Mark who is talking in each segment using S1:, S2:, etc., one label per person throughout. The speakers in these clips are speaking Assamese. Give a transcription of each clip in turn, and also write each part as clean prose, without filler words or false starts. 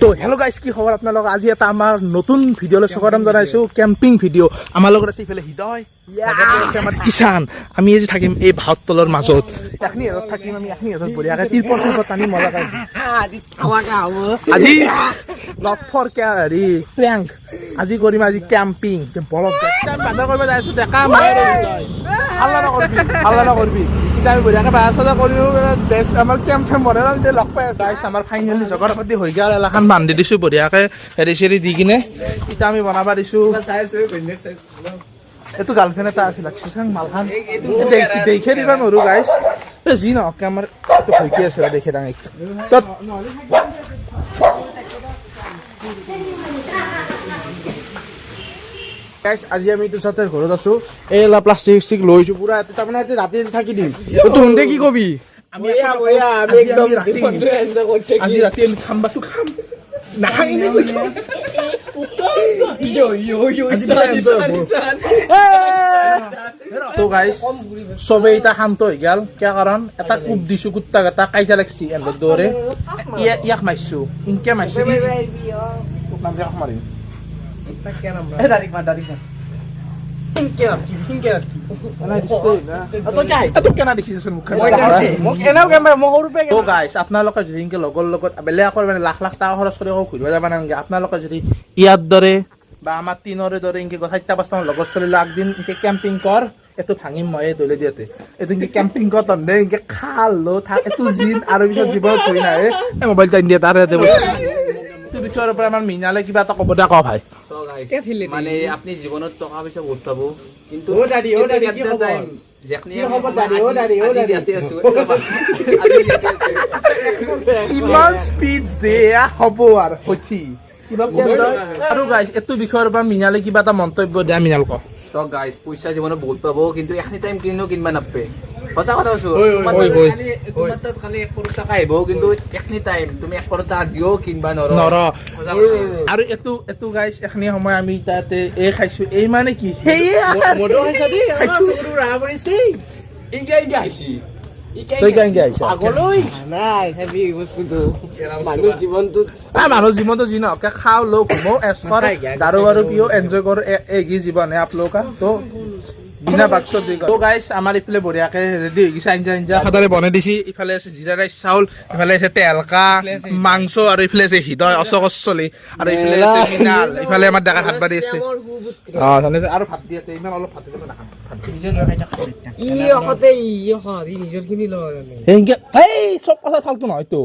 S1: তো হেল্ল' গাইছ, কি খবৰ আপোনালোকৰ? আজি এটা আমাৰ নতুন ভিডিঅ'লৈ স্বাগতম জনাইছোঁ, কেম্পিং ভিডিঅ'। আমাৰ লগত আছে ইফালে হৃদয়, লগতে আছে আমাৰ কিষাণ। আমি আজি থাকিম এই ভাৰত তলৰ মাজত, এখনি হাতত থাকিম আমি, এখনি হাতত বঢ়িয়াকৈ তিৰপল চিৰপল টানি মজাকৈ। আজি not for হেৰি প্ৰেংক, আজি কৰিম আজি কেম্পিং। বলক, বাজাৰ কৰিব যাই আছো। ডেকা মায়ে, হাল্লা নকৰবি, হাল্লা নকৰবি। এতিয়া আমি বঢ়িয়াকৈ বাজাৰ চাজাৰ কৰিও ড্ৰেছ আমাৰ কেম্প চেম্প বনাই ল'ম, এতিয়া লগ পাই আছো। গাইছ, আমাৰ ফাইনেলি জগৰ পাতি হৈ গ'ল। এলাখান বান্ধি দিছোঁ বঢ়িয়াকৈ হেৰি চেৰি দি কিনে। এতিয়া আমি বনাব দিছোঁ। এইটো গাৰ্লফ্ৰেণ্ড এটা আছিল, লাগছে মালখান দেখে দিবা নোৱাৰো গাইছ। এই যি নহওক, আমাৰ এইটো হৈ কি আছে দেখে ডাঙৰ। তত গাইছ, আজি আমি তুষাৰ ঘৰত আছো। এই প্লাষ্টিক চিষ্টিক লৈছো পুৰা, তাৰমানে ৰাতি থাকি দিম। তুহঁতে কি কবি? আমি আজি ৰাতি আমি খাম বাচো খাম নাখাং এনেই কৈছো। তো গাইছ, চবে এতিয়া শান্ত হৈ গ'ল। কিয়? কাৰণ এটা কোব দিছো কুত্তাক, এটা কাইজা লাগছি এহঁতৰ দৰে। ইয়াক মাৰিছো, ইনকে মাৰিছো। মাৰিম। আপোনালোকে যদি এনেকে লগৰ লগত বেলেগ আকৌ মানে লাখ লাখ টকা খৰচ কৰি আকৌ ঘূৰিব যাব নালাগে। আপোনালোকে যদি ইয়াৰ দৰে বা আমাৰ তিনৰে দৰে এনেকে চাৰিটা পাঁচটামান লগৰ ছোৱালী আগদিন এনেকে কেম্পিং কৰ, এইটো ভাঙিম মই দলে দিয়াতে। এইটো এনেকে কেম্পিং কৰ, তহঁতে এনেকে খাল ল থাক, এইটো জিন আৰু পিছত জীৱনত থৈ নাই। এই মোবাইল টাইম দিয়ে তাৰে এইটো বিষয়ৰ পৰা আমাৰ মৃণালে কিবা এটা ক'ব দে, ক ভাই।
S2: মানে আপুনি জীৱনত টকা পইচা বহুত পাব, কিন্তু
S1: ইমান স্পীড দে হ'ব আৰু সঠি আৰু গাইছ, এইটো বিষয়ৰ পৰা মৃণালে কিবা এটা মন্তব্য দিয়া। মৃণাল, ক।
S2: চক গাইছ, পইচা জীৱনত বহুত পাব, কিন্তু এখিনি টাইম কিনো কিনবা নাপায়। সঁচা কথা কৈছো। তোমাৰ তাত খালি 1 কৰোৰ টকা আহিব, কিন্তু এখিনি টাইম তুমি 1 কৰোৰ টকা দিও কিনবা নৰ।
S1: নৰ। আৰু এইটো গাইছ, এখিনি সময় আমি তাতে এই খাইছো, এই মানে কি সেয়ে খাইছো।
S2: ইংগে আহিছি।
S1: তই কেনেকে আহিছা? মানুহ জীৱনটো যি নহওক, খাওঁ লো ঘুমো এছ কৰ, দাৰু বাৰু পিও, এনজয় কৰ, এই কি জীৱন হে আপোনালোক। তো বিনা বাক্স দি। তো গাইছ, আমাৰ ইফালে বঢ়িয়াকে ৰেডি হৈ গৈছে। আঞ্জা আঞ্জা সদায় বনাই দিছি। ইফালে আছে জিৰা ৰাইচ চাউল, ইফালে আছে তেলকা মাংস, আৰু ইফালে আছে হৃদয় অচকচলি, আৰু ইফালে আছে মৃণাল, ইফালে আমাৰ ডেকা ভাত বাঢ়ি আছে। অ, আৰু ভাত দি আছে, ইমান অলপ ভাত দিব নাখাম। এই চব কথা ফাল্টু নহয়তো,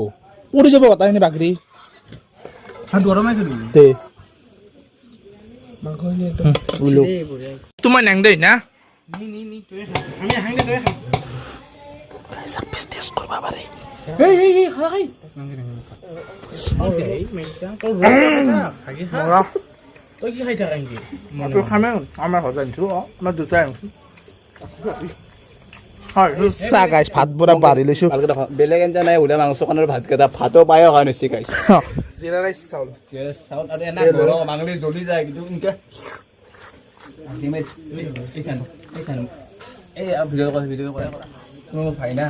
S1: পৰি যাব কথাখিনি বাগৰি। তোমাৰ নেং দেই না। কৰিব পাৰে। আমাৰ ঘৰত আনিছো, আমাৰ দুটাই আনিছো। চাহ গাইছ, ভাত পুৰা বাঢ়ি লৈছো।
S2: বেলেগ আঞ্জা নাই, ওলা মাংস খনৰ ভাত কেইটা ভাতো পায় অহা হৈছে গাইছ।
S1: জিৰা ৰাইচ চাউল।
S2: চাউল আৰু এনে গৰম আঙুলি জ্বলি যায়, কিন্তু ইনকে এই ভিডিঅ' কৰা, ভিডিঅ' কৰা। মোৰ ভাই না,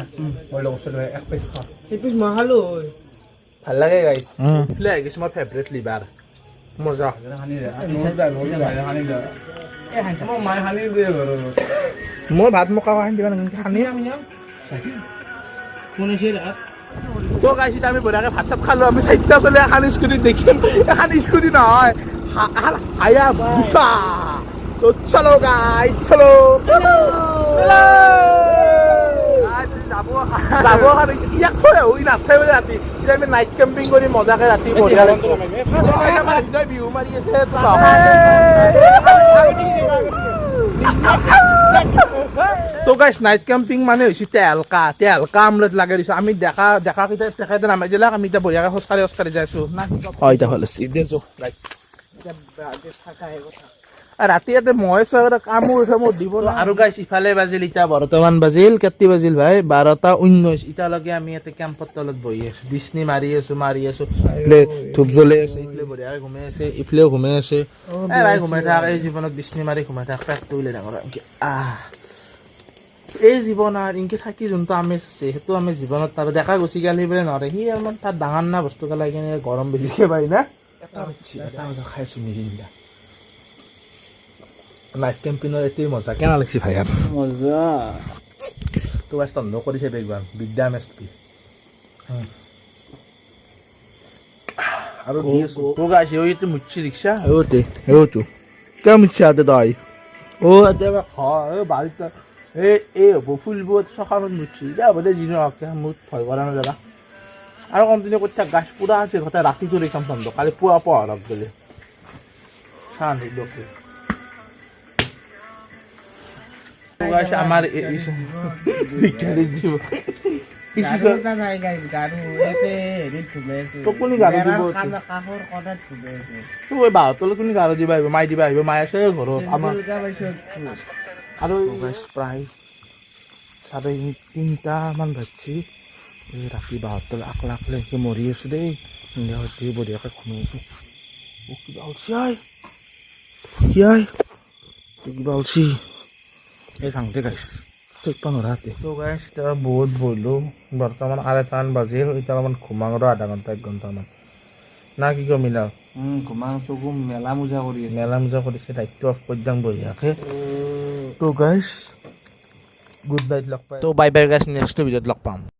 S2: মোৰ লগত এক পিচ খা, ভাল লাগে গাইছ।
S1: ইফালে আহি গৈছে মোৰ ফেভৰেট লিভাৰ, মজা। মই ভাত মোকা খানি দিবা খানি। তো গাইছ, আমি বঢ়িয়াকৈ ভাত চাত খালো। আমি চাৰিটা চলি এখন স্কুটিত দেখিম, এখন স্কুটি নহয়, এখন হায়া বুচা। তো চলো গাই, চলো যাব। ইয়াক থৈ আহো, ই নাথাই বোলে ৰাতি। এতিয়া আমি নাইট কেম্পিং কৰি মজাকে ৰাতি বঢ়িয়া লাগিব। বিহু মাৰি আছে। তো গাইছ, নাইট কেম্পিং মানে হৈছে তেলকা তেলকা আমলেট লাগে দিছোঁ। আমি ডেকা ডেকা কেইটা তেখেতে নামাই দিলাক। আমি এতিয়া বঢ়িয়াকৈ খোজকাঢ়ি খোজকাঢ়ি যাই আছোঁ না। অ, এতিয়া ভাল আছে। ৰাতি ইয়াতে মহে চহে কামোৰ চামোৰ দিব। আৰু গাইছ, ইফালে বাজিল এতিয়া বৰ্তমান বাজিল কেতি বাজিল ভাই? 12টা 19। এতিয়ালৈকে আমি ইয়াতে কেম্পৰ তলত বহি আছো, বিচনী মাৰি আছো, মাৰি আছো। ইফালে ধূপ জ্বলি আছে, ইফালে বঢ়িয়াকে ঘুমাই আছে, ইফালেও ঘুমাই আছে। এই ভাই, ঘুমাই থাক, এই জীৱনত বিচনী মাৰি ঘুমাই থাক। পেটটো উলিয়াই ডাঙৰ। আহ। এই জীৱন আৰু ইনকে থাকি যোনটো আমেজ আছে, সেইটো আমি জীৱনত তাৰ ডেকা গুচি গ'লে বোলে নোৱাৰে। সি অলপমান তাত ডাঙৰ না বস্তু গেলা, সেইকাৰণে গৰম বেছিকৈ পায় না। 1 বাজছে, 1 বজাত খাই আছোঁ মেগী। নাইট কেম্পিঙৰ এইটোৱে মজা। কেনে লাগছি ভাই আৰু?
S2: মজা।
S1: তো গাইছ, তন্ধ কৰি চাবি একবাৰ, বিদ্যা মেচপি আৰু দি আছো। তো গাইছ, এইটো মুচ্ছি ৰিক্সা, ওতে এইটো কিয় মুচ্ছি হাতে তই? ও এতিয়া ঘৰ বাৰীত এই এই হ'ব ফুলব চখানত মুচ্ছি। এতিয়া হ'ব দে, যি নহওক, মোক ভয় কৰা নাই দাদা। আৰু কণ্টিনিউ কৰি থাক গাছ পুৰা আছে গোটেই ৰাতিটো ৰেখাম তন্ধ। কালি পুৱা পোহৰক গ'লে শান্তি লোকে। গাইছ, আমাৰ ভিক্ষাৰীৰ জীৱ। কোনে গাৰু দিব? বাহঁতৰ কোনে গাৰু দিব আহিব? মাই দিব আহিব? মাই আছে ঘৰত আমাৰ। আৰু প্ৰায় 3:30মান বাজছি। এই ৰাতি বাহঁতৰ আকলা আকলা এনেকৈ মৰি আছোঁ দেই। সন্ধিয়া সৈতে বঢ়িয়াকৈ ঘুমাই আছোঁ। অ, কিবা ওলছি I, কি I, কিবা ওলছি। এই থাংতে গাইছ, থাকিব নোৱাৰাতে। তো গাইছ, এতিয়া বহুত বহিলোঁ। বৰ্তমান 2:30মান বাজিল। এতিয়া অলপমান ঘুমাং আৰু আধা ঘণ্টা এক ঘণ্টামান, না কি কম মিলাও?
S2: ঘুমাং, চকু মেলা মোজা কৰি আছে।
S1: মেলা মোজা কৰিছে। লাইটটো অফ কৰি যাম বঢ়িয়াকে। তো গাইছ, গুড নাইট, লগ পাই। তো বাই বাই গাইছ, নেক্সট ভিডিঅ'ত লগ পাম।